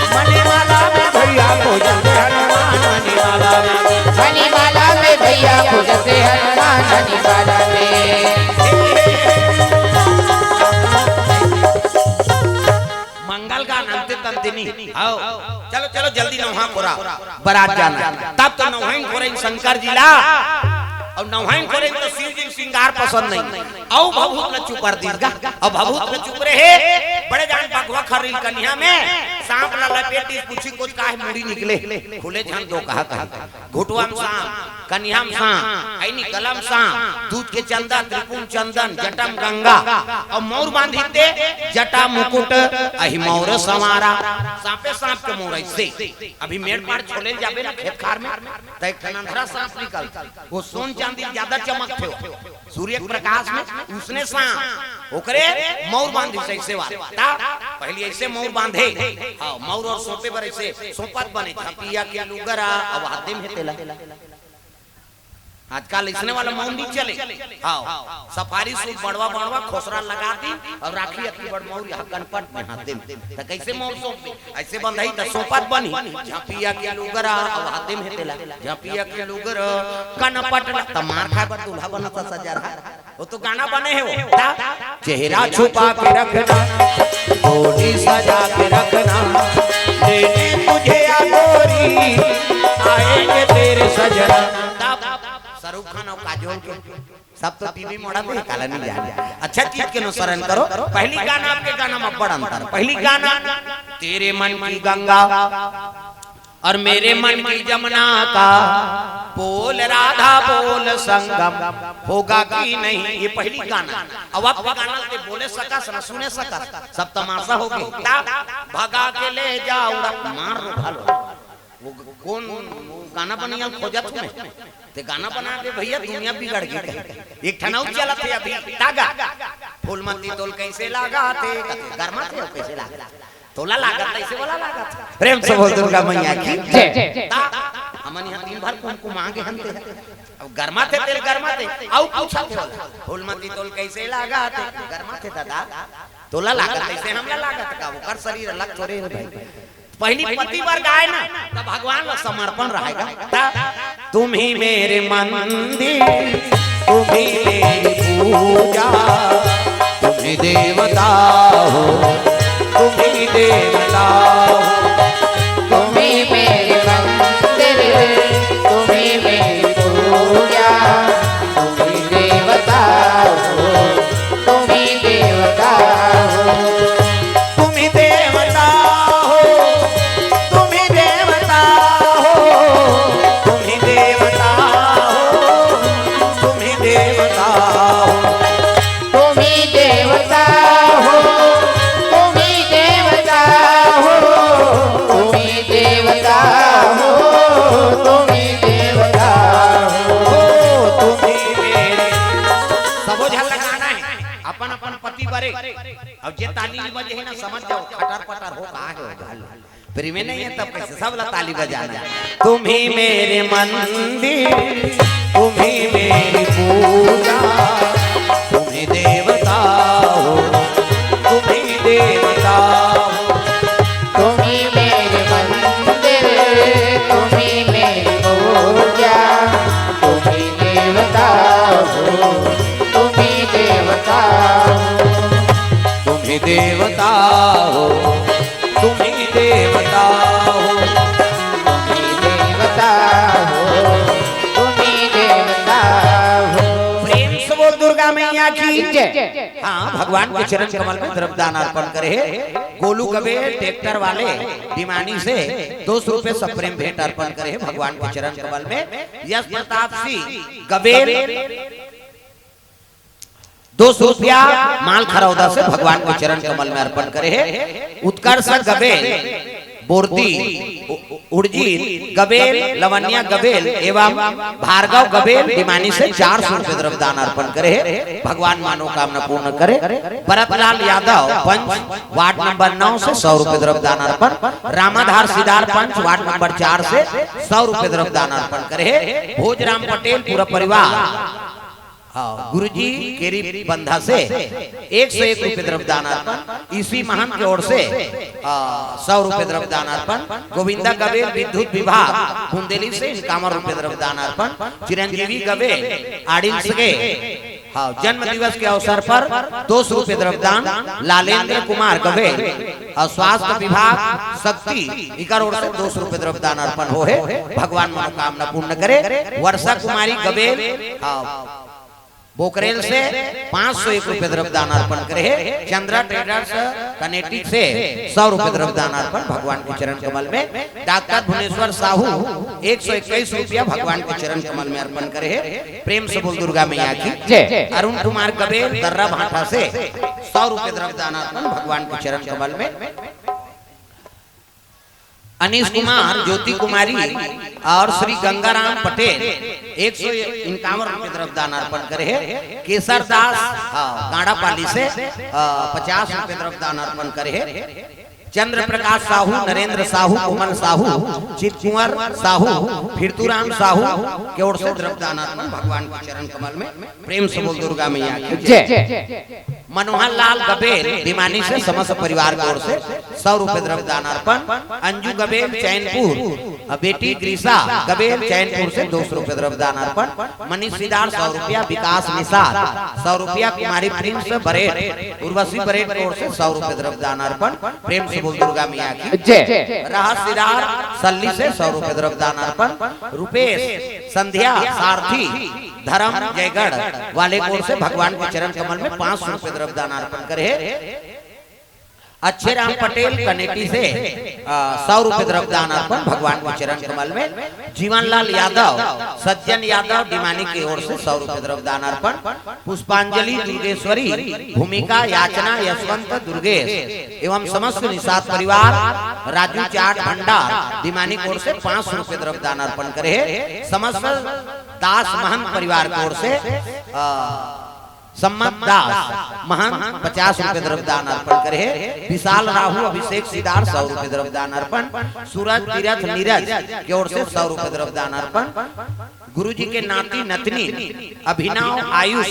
मणिमाला में भैया खोजथे हनुमान मणिमाला में। मणिमाला में भैया खोजथे हनुमान मणिमाला में। मंगल गान अंते तंते नी। आओ। चलो, चलो, जल्दी नौहा खोरा। बरात जाना। तब तो नौहाइन खोरे शंकर जी ला। अउ नौहाइन खोरे तो शिव जी सिंगार पसंद नहीं। अउ भभूत ल चुपर दीस गा। अउ भभूत ल चुपरे हे। बड़े जान बघवा खरील कनिहा में। सांप ला लपेट दीस, पूछी कुछ काहे मुड़ी निकले। खुले झन दो कहा कहा। घुटवा म सांप, कनिहा म सांप, ऐनी गला म सांप, दूध के चंदा, त्रिपुन चंदन, जटा म गंगा, अउ मौर बांधी ते जटा मुकुट, अहि मौर संवारा। सांपे सांप के मौर ऐसे। अभी मेड़ पार छोले जाबे ना खेत खार में, त एक ठन अंधरा सांप निकल, वो सोन चांदी ज्यादा चमकथे हो। सूर्य के प्रकाश में उसने सांप, ओकरे मौर बांधी से ऐसे वाला। ता पहली ऐसे मौर बांधे, हाँ, मौर अउ सोपे बर ऐसे सोपत बने, झपिया के लुगरा, अब हाथे में तेला। आजकल इसने वाला मौर नहीं चले। हाँ, सफारी सूट बड़वा बड़वा खोसरा लगा दी अउ राखी अतकी बड़ मौर यहाँ कनपट में हाथे में। त कैसे मौर सोपे? ऐसे बंधई त सोपत बनी। झपिया के लुगरा, अब हाथे में तेला। झपिया के लुगरा, कनपट ल-, त मार खाए बर दूल्हा बनत सजा रहा। वो तो गाना बने हे वो। ता चेहरा छुपा के रखना, डोली सजा के रखना, लेने तुझे आ गोरी, आएंगे तेरे सजना। तब शाहरुख खान अउ काजोल के सब तो टीवी मोड़ा में काला नहीं जाने। अच्छा चीज के अनुसरण करो। पहली गाना आपके गाना में बड़ अंतर। पहली गाना तेरे मन की गंगा और मेरे मन की जमुना का बोल राधा बोल संगम होगा कि नहीं, ये पहली गाना। अब आप गाना ते बोले सकस न सुने सकस, सब तमाशा हो गई। ता भगा के ले जा उड़ा मार रो भालो। वो कौन गाना बनइया ल खोजत हूँ मैं। ते गाना बना दे भैया, दुनिया बिगड़ गे कहे। एक ठन अउ चलत हे अभी, तागा। फूलमती तोल कैसे लागथे, कथे, गरमाथे अउ कैसे लागथे? तोला लागत तैसे ओला लागत। प्रेम से बोल दुर्गा मैया की जय। ता, हमन यहाँ दिन भर कुमकुमा गे हन ते। अब गरमाथे तेल गरमाथे, अउ पूछथे ओला। फूलमती तोल कैसे लागथे? गरमाथे दादा। तोला लागत तैसे हमला लागत का? ओकर शरीर अलग थोरे हे भाई। पहिली पति बर गाय ना, त भगवान ला समर्पण रहेगा। ता, तुम ही मेरे मंदिर, तुम ही मेरी पूजा, तुम ही देवता हो, तुम ही देवता हो। तुम ही मेरे मंदिर, तुम ही मेरी पूजा, तुम ही देवता हो, तुम ही देवता हो। तुम ही देवता हो, तुम ही देवता हो, तुम ही देवता हो, तुम ही देवता हो। तुम ही देवता हो, तुम ही देवता हो, तुम ही देवता हो, तुम ही देवता हो। ओ, तुम ही मेरे। सबो झन लगाना है अपन अपन पति बरे। अब जे ताली नहीं बजे है ना, समझ जाओ, खटर पटर हो कहाँ है वो घर। प्रेम नहीं है तब कैसे सब ला ताली बजाना है। तुम ही मेरे मंदिर, तुम ही मेरी पूजा, तुम ही देवता हो, तुम ही देवता हो। तुम ही मेरे मंदिर, तुम ही मेरी पूजा, तुम ही देवता हो, तुम ही देवता हो। तुम ही देवता हो, तुम ही देवता हो। तुम ही देवता हो, तुम ही देवता हो। प्रेम से बोल दुर्गा मैया की। जय। हाँ, भगवान के चरण कमल में द्रव्यदान अर्पण करे हे गोलू गबेल ट्रैक्टर वाले दिमानी से दो सौ रुपए सप्रेम भेंट अर्पण करे हे भगवान के चरण कमल में। यश प्रताप सिंह गबेल दो सौ रुपया माल खरौदा से भगवान के चरण कमल में अर्पण करे हे। उत्कर्ष गबेल बोर्दी उ- उ- उड़जीत गबेल, लवन्या गबेल एवं भार्गव गबेल दिमानी से चार सौ रुपए द्रव्यदान अर्पण करे हे। भगवान मनोकामना पूर्ण करे। भरतलाल यादव पंच वार्ड नंबर नौ से सौ रुपए द्रव्यदान अर्पण। रामाधार सिदार पंच वार्ड नंबर चार से सौ रुपए द्रव्यदान अर्पण करे हे। भोजराम पटेल पूरा परिवार हाँ, गुरुजी केरी बंधा से एक सौ एक रुपए द्रव्यदान अर्पण। ईसी महंत के ओर से आ, सौ रुपए द्रव्यदान अर्पण। गोविंदा गबेल विद्युत विभाग बुंदेली से इक्यावन रुपए द्रव्यदान अर्पण। चिरंजीवी गबेल आडिल से हाँ, जन्म दिवस के अवसर पर दो सौ रुपए द्रव्यदान। लालेंद्र कुमार गबेल और स्वास्थ्य विभाग शक्ति इकर ओर से दो सौ रुपए द्रव्यदान अर्पण हो हे। भगवान मनोकामना पूर्ण करे। वर्षा कुमारी गबेल हाँ, बोकरेल से पाँच सौ एक रुपए द्रव्यदान अर्पण करे हे। चंद्रा ट्रेडर्स कनेटिक से सौ रुपए द्रव्यदान अर्पण भगवान के चरण कमल में। डॉक्टर भुवनेश्वर साहू एक सौ इक्कीस रुपया भगवान के चरण कमल में अर्पण करे हे। प्रेम से बोल दुर्गा मैया की। जय। अरुण कुमार गबेल दर्रा भाटा से सौ रुपए द्रव्यदान अर्पण भगवान के चरण कमल में। अनीश कुमार, ज्योति कुमारी और श्री गंगाराम पटेल एक सौ इक्यावन रुपए द्रव्यदान अर्पण करे हे। केसर दास हाँ, गाड़ापाली से आ, पचास रुपए द्रव्यदान अर्पण करे हे। चंद्र प्रकाश साहू, नरेंद्र साहू, कोमल साहू, चितकुंवर साहू, फिरतुराम साहू के ओर से द्रव्यदान अर्पण भगवान के चरण कमल में। प्रेम से बोल दुर्गा मैया की। जय। मनोहर लाल गबेल दिमानी से समस्त परिवार की ओर से सौ रुपए द्रव्यदान अर्पण। अंजू गबेल चैनपुर, बेटी ग्रीसा गबेल चैनपुर से दो सौ रुपए द्रव्यदान अर्पण। मनीष सिदार सौ रुपया, विकास निषाद सौ रुपया, कुमारी प्रिंस बरेट, उर्वशी बरेट की ओर से सौ रुपए द्रव्यदान अर्पण। प्रेम से बोल दुर्गा मैया की। जय। राहत सिदार सल्ली से सौ रुपए द्रव्यदान अर्पण। रुपेश संध्या सारथी धर्म जयगढ़ वाले की ओर से भगवान के चरण कमल में पाँच सौ रुपए द्रव्यदान अर्पण करे हे। अच्छे राम पटेल कनेटी से, अ, सौ रुपए द्रव्य दान अर्पण भगवान के चरण कमल में। जीवनलाल यादव, सज्जन यादव डिमानी की ओर से सौ रुपए द्रव्य दान अर्पण। पुष्पांजलि दुर्गेश्वरी, भूमिका याचना यशवंत दुर्गेश एवं समस्त निषाद परिवार, राजू चाट भंडार डिमानी की ओर से पाँच सौ रुपए द्रव्य दान अर्पण करे हे। समस्त दास महंत परिवार की ओर से, अ, सम्मत दास महंत पचास रुपए द्रव्य दान अर्पण करे हे। विशाल राहु अभिषेक सिदार सौ रुपए द्रव्य दान अर्पण। सूरज तीरथ नीरज की ओर से सौ रुपए द्रव्य दान अर्पण। गुरु जी के नाती नतनी अभिनव आयुष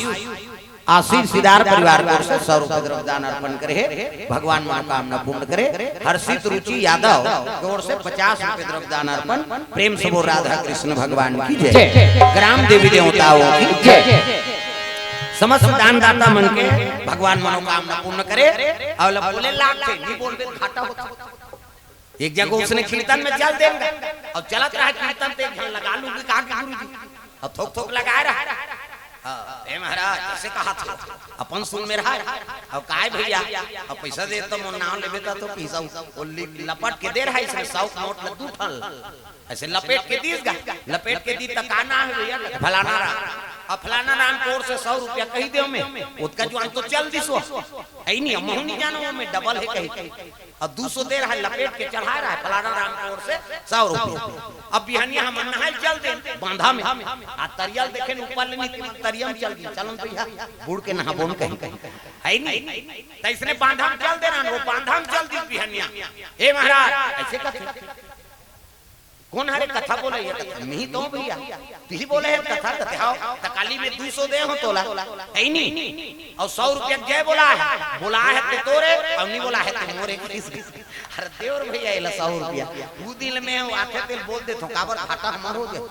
आशीष सिदार परिवार की ओर से सौ रुपए द्रव्य दान अर्पण करे हे। भगवान मनोकामना पूर्ण करे। हर्षित रुचि यादव की ओर से पचास रुपए द्रव्य दान अर्पण। प्रेम से बोल राधा कृष्ण भगवान की जय। जय। ग्राम देवी देवताओं की जय। समस्त दानदाता मन के भगवान मनोकामना पूर्ण करे। अउ ला बोले लाग थे, नहीं बोलबे त घाटा होता। एक जगह उसने कीर्तन में चल देंगे, अब चलत रहा कीर्तन, तो एक झन लगा लूंगी कहा कि गुरु जी, अब थोक थोक लगाए रहा। हाँ, ए महाराज, ऐसे कहा था, अपन सुन में रहा। अब काय भैया, अब पैसा दे तो मोर नाम लेबे ता तो पैसा वो लि-, लपट के दे रहा है, इसने सौ नोट ल दू ठन ऐसे लपेट के दीस गा, लपेट के दी त का नाम है भैया, फलाना राम। अब फलाना राम की ओर से सौ रुपया कही दे में, ओतका जुआन तो चल दिस वो। ऐ नहीं, महू नहीं जानो में डबल है कही। अब दू सौ दे रहा है, लपेट के चढ़ा रहा है, फलाना राम की ओर से सौ रुपया। अब बिहनिया हम नहाए चल दे बांधा में, आ तरियल देखे न ऊपर ले नहीं, तरिया में चल दी, चलो न भैया, बूड़ के नहाबो न कहीं। है नहीं, तो इसने बांधा में चल दे रहा, वो बांधा में चल दी बिहनिया। हे महाराज, ऐसे कहते कौन हरे कथा बोले? ये कथा मिही तो भैया, तिही बोले है कथा, कथे हाव। त काली में दू सौ दे हो तोला, है नी? अउ सौ रुपया जय बोला है, बोला है ते तोरे, अउ नहीं बोला है ते मोरे। किस, अरे देवर भैया, एला सौ रुपया। उ दिल में हो, आखे तेल बोल दे तो काबर घाटा हमार हो जाए।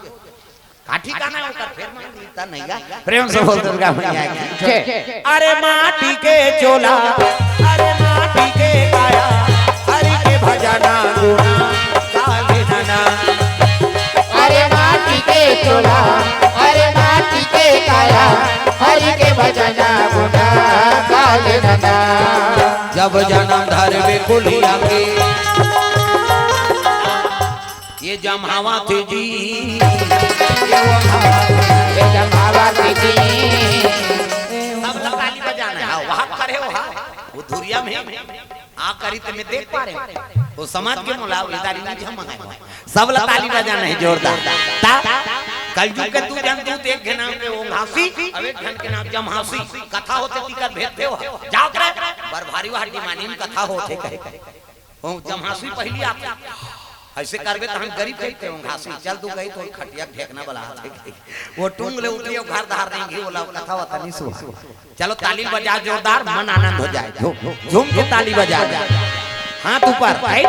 का ठिकाना है ओकर, फेर मांग लीता नहीं गा। प्रेम से बोल दुर्गा मैया की जय। अरे माटी के चोला, अरे माटी के काया, हरि के भजना गुना गावे नना। अरे माटी के चोला, अरे माटी के काया, हरि के भजना गुना गावे नना। जब जन्म धरबे कुलिया के, ये जम्हावत हे जी, ये जम्हावत हे जी। सब ला ताली बजाना है, वहाँ खड़े हो, हाँ। वो धुरिया में आ करी त मैं देख पा रहे हो। वो समाज के मोला, वो इधर ही जमा है। सब ला ताली बजाना है जोरदार। ता, कलजुग के दू झन दूत, एक के नाम के ओंघासी, अब एक झन के नाम जम्हासी। कथा होथे तिकर भेद देव। जाव करे, बर भारी वहाँ डिमानी में कथा होथे कहे। ओ जम्हासी पहिली आथे। ऐसे करबे त हम गरीब कहिथे, ओंघासी चल तू कही तो खटिया ढेकना बला आथे। वो टूंग ले उठियो घर धार नहीं घी, वो ला कथा वतनी सुहा। चलो ताली बजा जोरदार, मन आनंद हो जाए। झूम, झूम के ताली बजा। हाथ ऊपर, है?